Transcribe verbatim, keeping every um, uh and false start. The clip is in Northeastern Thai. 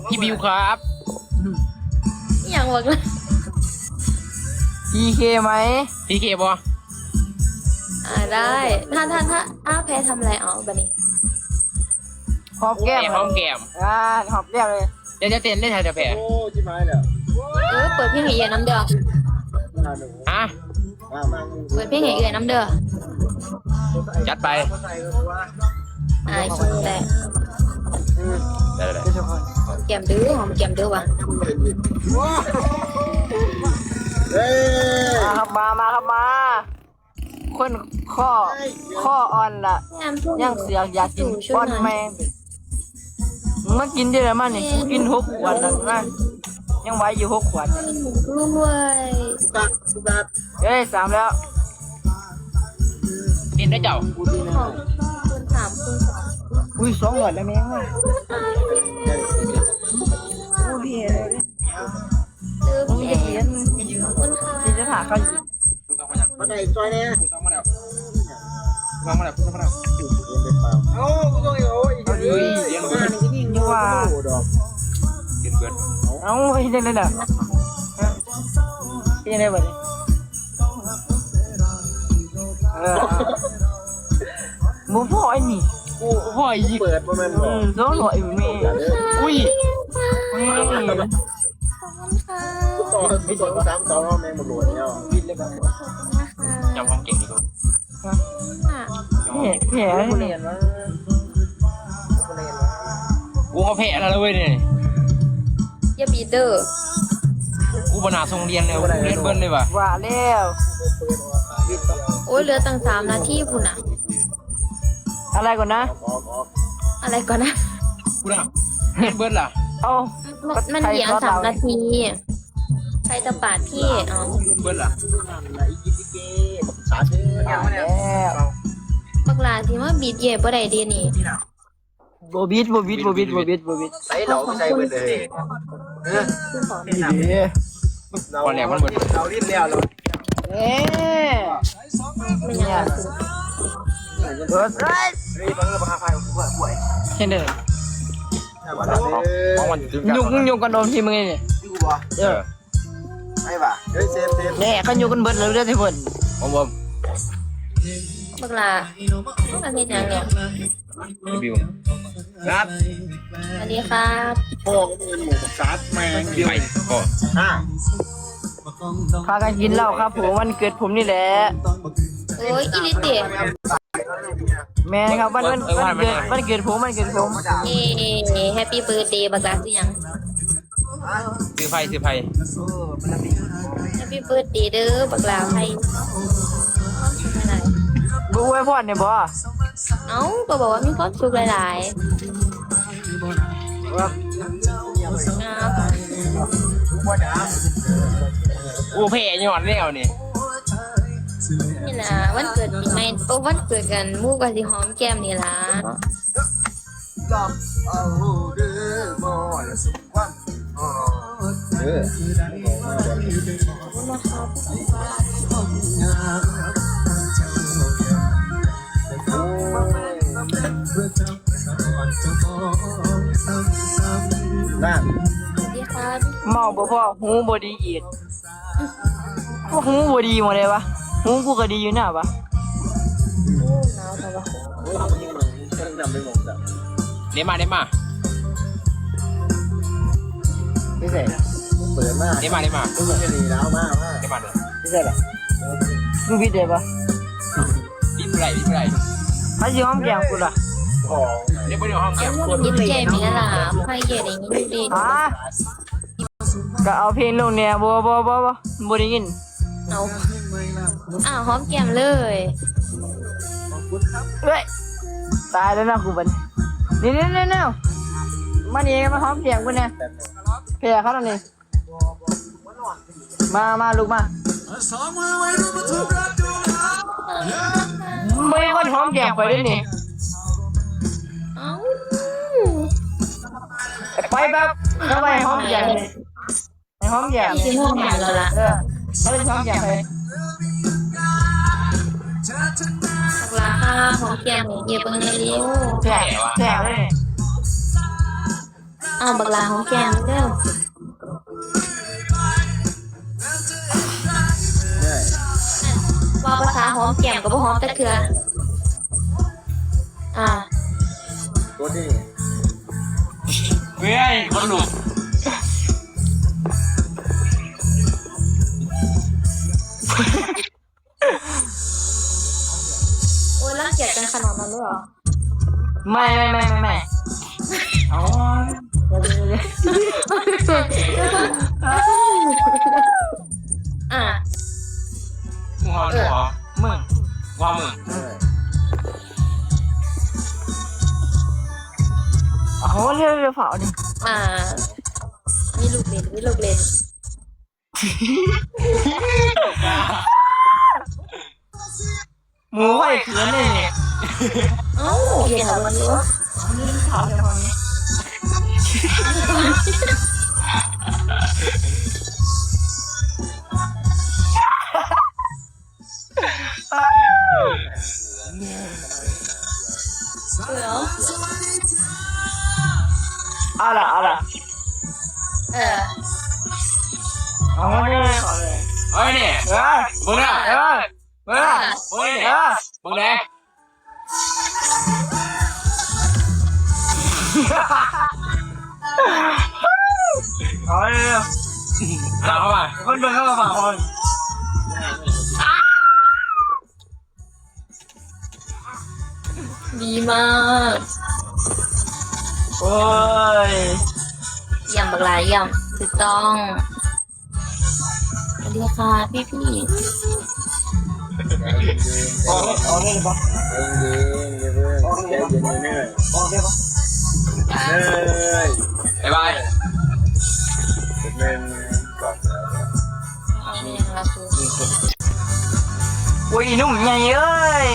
พี่บิวครับ อหย่างวะ พีเคไหม พีเคบอ อ่าได้ ถ้าถ้าถ้าอ้าวแพ้ทำอะไรเอาบัดนี้ หอมแก้ม แอบหอมแก้ม อ่าหอมแก้มเลย เดี๋ยวจะเต้นได้ไทยจะแพ้ โอ้ชิบหายแล้ว เออเปิดเพลงให้เอียน้ำเด้อ มาหนึ่ง อ่ะ มามา เปิดเพลงให้เอียน้ำเด้อ จัดไป อ่าคิดแต่ ได้เลย หอมแก้มเด้อหอมแก้มเด้อวะ เฮ้ย มาครับมามาครับมา คนข้อข้ออ่อนละ แก้มทุก ยังเสือกอยากกินป้อนแม่งมึงมากินได้แล้วมันนี่กูกินหกขวดแล้วนะยังไหวอยู่หกขวด ด้วย ตัดตัด เอ้ยสามแล้ว เต้นได้เจ้า คูณสองคูณสามคูณสอง อุ้ยสองขวดแล้วแม่งเว้ยโอ้ยเฮ้ย เติม มึง แข จะเขีย น น คุณค่ะ ที่จะถามเขาอยู่ มาได้ซอยเนี่ย สองมาแล้วสองมาแล้วสองมาแล้ว เอ้ากูต้องโอ้ย เอาดี เลี้ยง นึกว่า โอ้ดอก เดือดเดือด เอ้าเฮ้ยเล่นเลยเหรอเล่นได้บ่เนี่ยเออมึงพ่อไอ้นี่ กูพ่ออีก เปิดมาแม่นบ อื อก มสองร้อยแม่ อุ้ย แม่ ต่อไม่ต่อสามสองแม่งมาหลวดเนี่ย จำความเก่งดีกว่า แพ้แพ้ กูเรียนว่า กูก็แพ้แล้วเว้ยเนี่ย อย่าบีดเด้อ กูบนาทรงเรียนเลยเรียนเบิ้ลเลยว่ะ ว่าแล้ว โอ้ยเหลือตั้งสามนาทีคุณอะ อะไรก่อนนะ ออกออก อะไรก่อนนะ กูนะเรียนเบิ้ลล่ะ เอา มันมันเหลือสามนาทีใครจะปาดพี่เอา เรียนเบิ้ลล่ะ อะไรอีกทีเกมสามเดือน อ่านแล้ว บักหลาที่มาบีดเย่บ่ได้เดนี่ โบบิดโบบิดโบบิดโบบิดโบบิด ใส่เหล่าไม่ใช่เว้ยเลยเออ นี่ดี ก่อนแหลกมันเบิด เราลิ้นแล้วเรา เอ๊ะ ไม่ยัง เบิร์ด เฮ้ยบังเอิญมาหาใครกูว่าป่วย เช่นเดิม ของมัน ยุกยุกกันโดนทีมึงไงเนี่ย อยู่วะ เออ ไอ้บ่าเฮ้ยเซฟเซฟ แน่เขายุกกันเบิร์ดเลยเด้อที่เพิ่น ของผม บักหลาพวกกันเฮ็ดหยังเนี่ย รีวิว ครับ สวัสดีครับ พ่อก็เป็นหมูสัตว์แมง ไปก็ อ่า พากันกินเหล้าครับผมวันเกิดผมนี่แหละ โอ้ยอีลิเตะ แม่นครับวันวันวันเกิดวันเกิดผมวันเกิดผม เอ้แฮปปี้เบิร์ดเดย์บักหลาคือหยัง ซื้อไพ่ซื้อไพ่ แฮปปี้เบิร์ดเดย์เด้อบักหลาไพ่ บ่อวยพรเนี่ยบ่ เอ้าก็บอกว่ามีความสุขหลายๆงาม โอ้แพ้ยอดแล้วนี่ นี่ล่ะวันเกิดปีใหม่โอ้วันเกิดกันหมู่ก็สิหอมแก้มนี่ล่ะ เออ นั่น สวัสดีครับ เมาบ่พอหูบ่ดีอีกพวกหูบ่ดีหมดเลยวะหูกูก็ดีอยู่นะวะ หนาวแต่ว่า เครื่องดำไปหมดอ่ะ เดมาเดมา ไม่ใช่เปิดมา เดมาเดมา ก็เหมือนจะดีแล้วมากมาก เดมาเด้อ ไม่ใช่หรอมึงผิดเลยปะ ปิดไรปิดไร มาสิหอมแก้มกูล่ะ ของ เดี๋ยวไปดูห้องแก้ม เอายินแก้มนี่ล่ะไพ่เย่ได้ยินดี ฮะก็เอาเพลงลงเนี่ยบ่บ่บ่บ่บ่ได้ยิน เอาอ้าวหอมแก้มเลย เอ้ยตายแล้วนะกูบัดนี้นี่นี่นี่นี่มานี่มาหอมแก้มกูเนี่ยแพ้เขาแล้วนี่มามาลูกมาไม่คนหอมแก้มไปด้วยนี่ เอ้า ไปแบบเข้าไปหอมแก้มนี่ให้หอมแก้ม ที่ห้องหอมแล้วล่ะ เออเขาไปหอมแก้มไป บักหลาค่ะหอมแก้มเย่เบิ่งเลยเร็ว แพ้แพ้เลย เอาบักหล่าหอมแก้มเร็ว ว่าภาษาหอมแก้มก็บ่หอมจักเทื่อ อ่า กดนี่ เฮ้ยคนหนุ่ม โอ้ยรังเกียจกันขนาดนั้นเลยเหรอ ไม่ไม่ไม่ไม่ไม่เอา อ่ะ มึงหอมกูหอมมึงหอมมึง เอาเร็วเร็วเผาดิ อ่า มีลูกเล่น มีลูกเล่น หมูไข่เขินเลยเนี่ย เอ้าเห็นแล้วมันรู้ ถามเดี๋ยวก่อนนี้ เออ เอาล่ะเอาล่ะ เออ เอามาเนี่ยเอาเนี่ย เออ มึงอ่ะ เออ เออ เฮ้ย เออ มึงแดง เอาเลย เอาเข้ามา คนเดินเข้ามาฝากคน ดีมาก โอ้ย เยี่ยมบักหลายเยี่ยมถูกต้องสวัสดีค่ะพี่พี่ เอาเอาเลยปะ เย็นเย็นเย็นเย็นใจเย็นเย็น เอาเลยปะ เฮ้ย บ๊ายบาย เป็นก่อน เอาเนี่ยละคือ โอ้ยอีหนุ่มใหญ่เอ้ย